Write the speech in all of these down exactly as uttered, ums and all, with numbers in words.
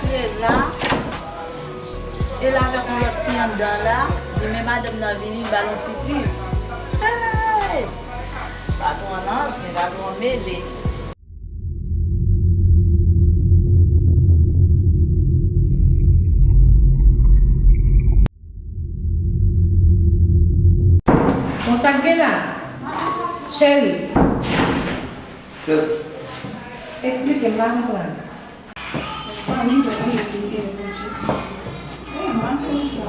Kiyès la? E l avèk yon lòt fi anndan la, li menm madanm nan vini, li ba l yon sipriz. Hey! Patwon an zen, patwon an mele. Bon, sa k gen la? Cheri. Yes. Eksplike m, m pa konprann. Zanmi m, zanmi m, zanmi m, zanmi m. E, m pa konn sa.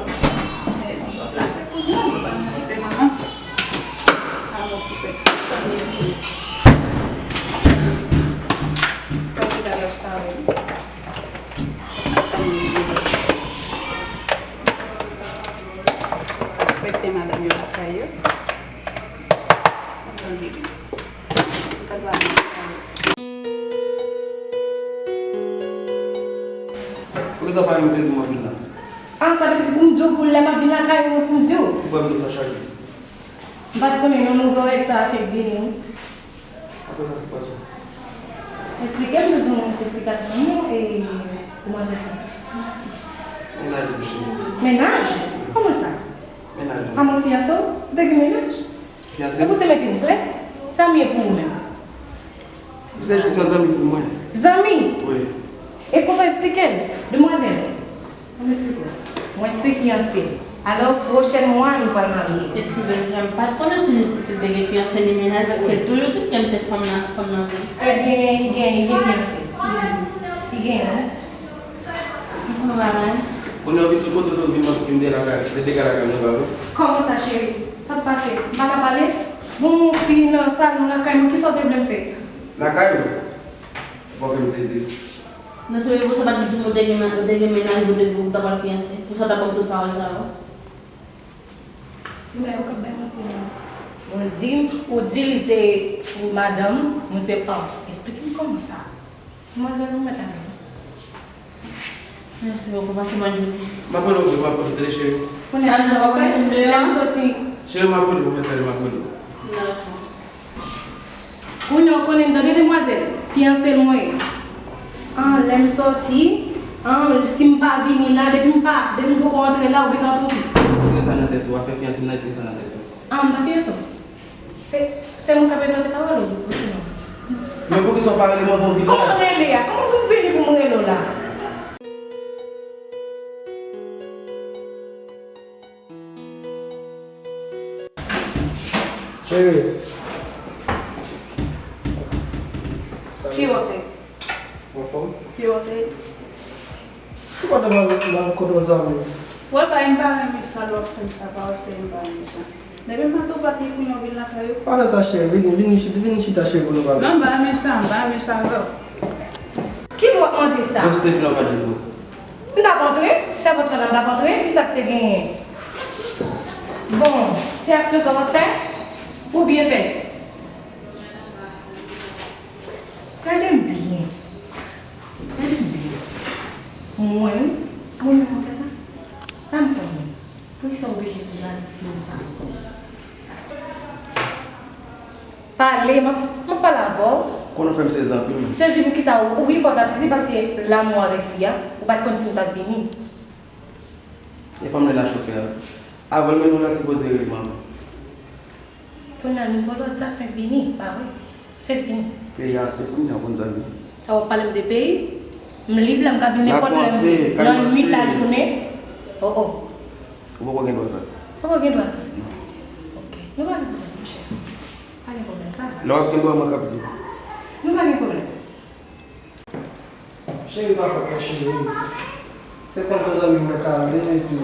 E, m pa plase pou mwen, m pa nan okipe manman. A, m okipe. Zanmi m. Fè ki bagay sa, wi. Respekte madanm yo lakay yo. Poukisa w pa renmen w te di m w ap vin la? A, sa vle di pou m di w pou lè m ap vin lakay ou pou m di w? Ou kwè m di w sa chak jou? M pa t konnen non, nouvo règ sa a fenk vini wi. Apre sa, se kwa sa? Eksplike m, bezwen yon ti eksplikasyon nan men w, e, demwazèl sa. Mennaj mwen, cheri. Mennaj? Kòman sa? Mennaj mwen. A, mwen fiyanse w? Ou te gen mennaj? Fiyanse m. Ou te mete m klè? Sa m ye pou ou menm? Ou se jis yon zanmi pou mwen. Zanmi? Wi. E konsa w eksplike l, demwazèl? Ann eksplike w. Mwen se fiyanse l. Alò, pwochèn mwa, nou pral marye. Eskize m, jan m pa t konnen si, si l te gen fiyanse ni mennaj, paske l toujou di ke m se fanm nan, fanm nan vre. Ebyen, li gen, li gen fiyanse. Li gen, wi. M konn pa anyen. Kounye a w vin sot kote w sot vin, vin dega lakay, vin dega lakay mwen, pa vre? Kòman sa, cheri? Sa k pase? M pa ka pale? Bon, yon fi nan salon lakay mwen, kisa w te vle m fè? Lakay ou? Ou pa fè m sezi. Non, se pou sa w pa t di m ou te gen, ou te gen mennaj, ou te, ou ta pral fiyanse. Pou sa w ta ban m tout pawòl sa yo? Ou menm ou k ap bay manti la. Ou di m, ou di li se madanm, mwen se pa w. Eksplike m kòman sa. Demwazèl, ou mèt ale. Mèsi bokou, pase bòn jounen. M ap rele w vre, m ap rele w tande, cheri. Kounye a, sa w ap fè? Lè m soti. Cheri, m ap rele w, mèt ale, m ap rele w. Dakò. Kounye a w konnen m tande demwazèl, fiyanse l mwen ye. An, lè m sòti, an, si m pa vini la, depi m pa, depi m poko antre la, ou gentan antre tou. Tire sa nan tèt ou, afè fiyanse m nan, tire sa nan tèt ou. An, m pa fiyanse w. Se, se mwen k ap envante pawòl ou, ou sinon. Men poukisa w pa rele m anvan w vin la? Kòman rele a? Kòman pou m vini pou m rele w la? Cheri. Ki wote? Anfòm? Ki wote? Ou pa t mal, mal kote w zanmi. Wè, pa, m pa renmen sa lè w ap fè m sa, pa wè se m pa renmen sa. Depi m pa t ou pa t gen kounye w vin lakay ou. Pa fè sa, cheri, vini, vini chita, vini chita, cheri, pou nou pale. Non, m pa renmen sa, m pa renmen sa avè w. Ki lè w ap mande sa? Mwen sot epi nan pa di tou. M t ap antre, sèvant lan la, m t ap antre, kisa k te genyen? Bon, se aksyon sa w ap fè? Ou byen fè? Gade m byen. Gade m byen. Mwen, wi. Mwen menm mwen fè sa? Sa m fè w menm? Poukisa w oblije pou lage fim sa ankò? Pale, m ap, m ap pale avè w. Konnen w fè m sezi anpil menm. Sezi poukisa? Ou, ou wi fò w ta sezi paske lanmou avèk fi a, ou pa t konn si m t ap vini. E fanm nan la chofè a. Avan l mennen w la, l sipoze rele m avan. Kounye a nouvo lòd sa fenk vini, pa vre? Fenk vini. Peyi a te kounye a konn sa vini. Sa w ap pale m de peyi? M lib la, m ka vin nenpòt lè, m vin nan nwit, lajounen. Oh, oh. Ou poko gen dwa sa. Poko gen dwa sa? Non. Ok. Nou pa gen pwoblèm, monchè. Pa gen pwoblèm sa. Lè w ap gen dwa, mwen k ap di w. Nou pa gen pwoblèm. Cheri pa fè kè cheri. Se konn yon zanmi mwen t ale, epi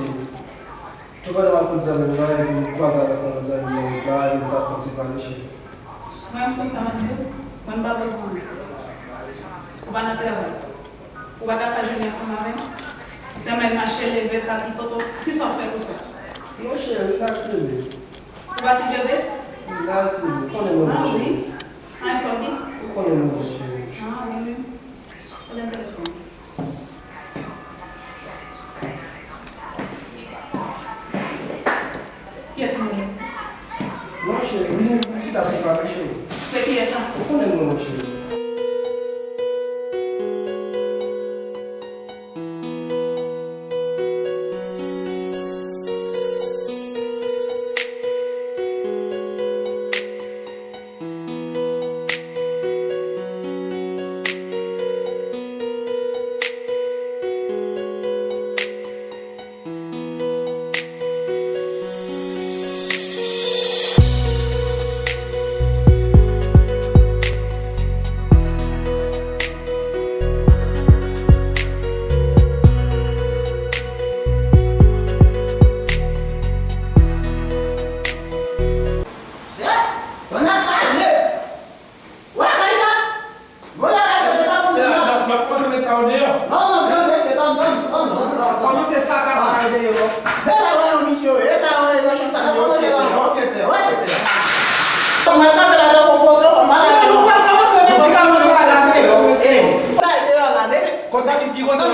tou pandan m ap koute zanmi m nan, epi m kwaze avèk yon lòt zanmi mwen la, epi nou t ap fè yon ti pale, cheri. Mwen, m konsa, mande w, mwen, m pa bezwen w. Ou pa nan travay. Ou pa ka fè jounen ansanm avè m. Sèlman mache, leve, pati, poto. Kisa w fè pou sa? Non, cheri, relax, bebe. Ou pati, bebe? Relax, bebe. Ou konnen mwen, cheri. Anyen sòti? Ou konnen mwen, cheri. Ah, wi, wi. Ou nan telefòn. Kiyès mwen ye? Non, cheri, vini, vini chita sou pale, cheri. Se kiyès sa? Ou konnen mwen, cheri.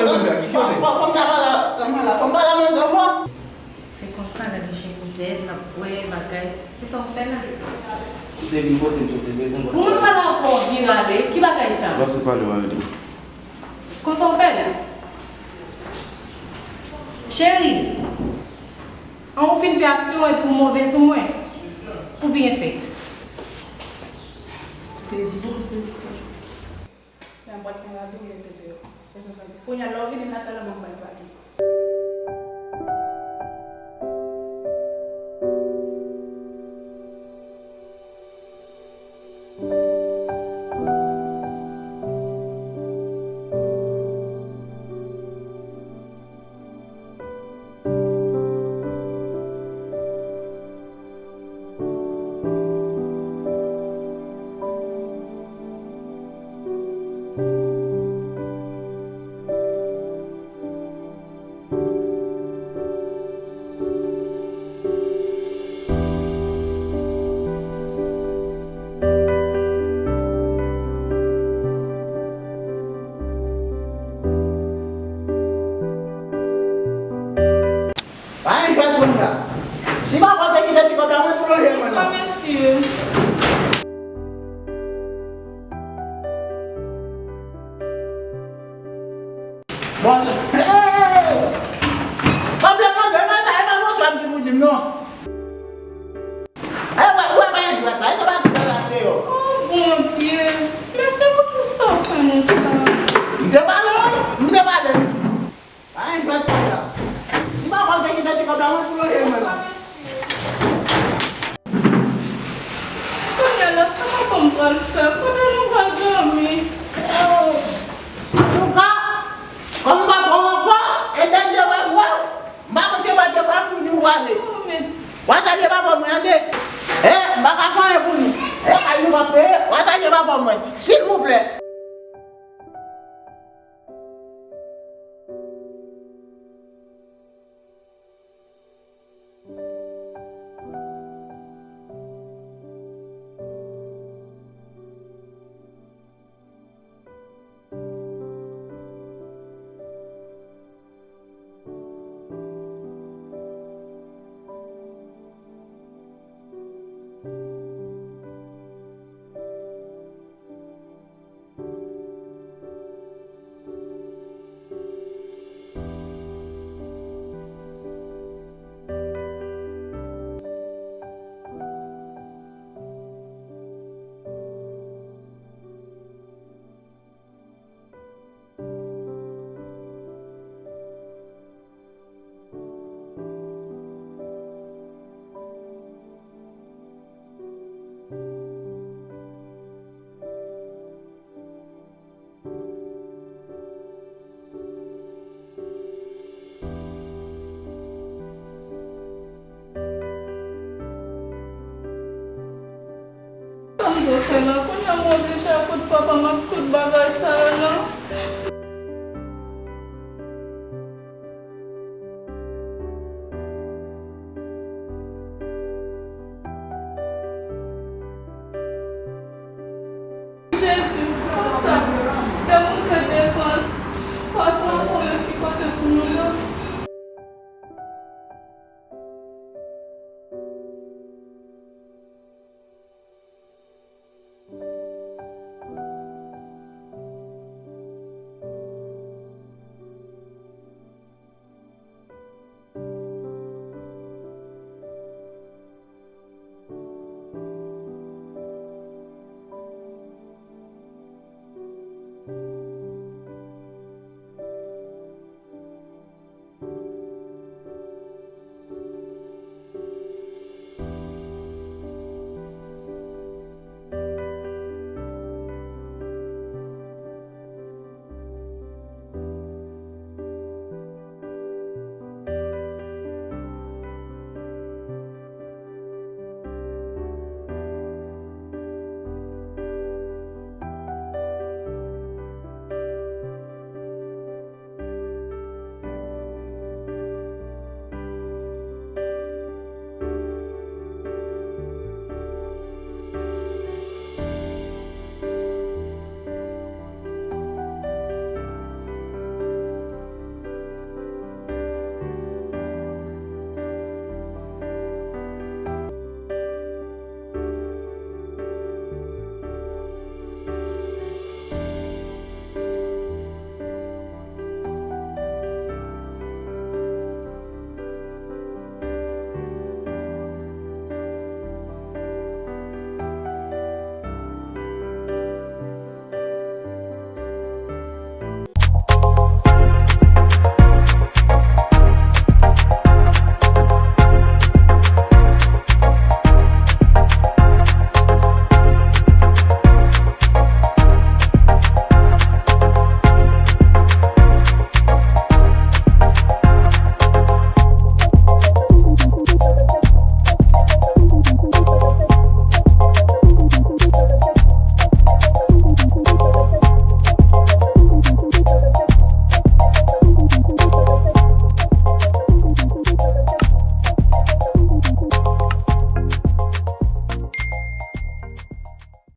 Fò m ta pale a manzè ankò. Se konsa, gade jan li zèd, l ap bwè bagay. E sa w fè la? Ou te vin kote m, ou te bezwen. Ou pa pale ankò, w vire ale. Ki bagay sa? Lòt se pale w arete. Konsa w fè la? Cheri, an ou fin fè aksyon epi w move sou mwen? Ou byen fèt. Sezi, bon, sezi toujou. Nan bwat mwen la tou, mete deyò. Kounye a, lè w vini nan kay la, mwen pral pale. Pa gen jwèt moun la. Si papa w te kite ti kòb la, mwen tou lonje mwen. Bonswa, mesye. Bonswa. Hey! Pa vle mande mwen sa, e pa bonswa m di pou di m non. E wè, wè pa gen dwèt la, e sa pa tout la deyò. Oh, Bondye. Mesye, poukisa w fè nou sa? M te pale, wi, m te pale. Pa gen jwèt moun la. Si papa w te kite ti kòb la, mwen tou lonje mwen. Kounye a la, sa papa m pral fè? Kote nou pral dòmi? Antouka, kòm m pa pran w ankò, e dènye wè m wè w, m pa konn se bò de pa fini ou ale. Oh, men. W a salye papa mwen, tande. E, m pa ka fè anyen pou nou. E, kay nou p ap peye, w a salye papa mwen. Silvouplè. Sa m dwe fè la? Kounye a m oblije al kot papa m ak tout bagay sa yo la.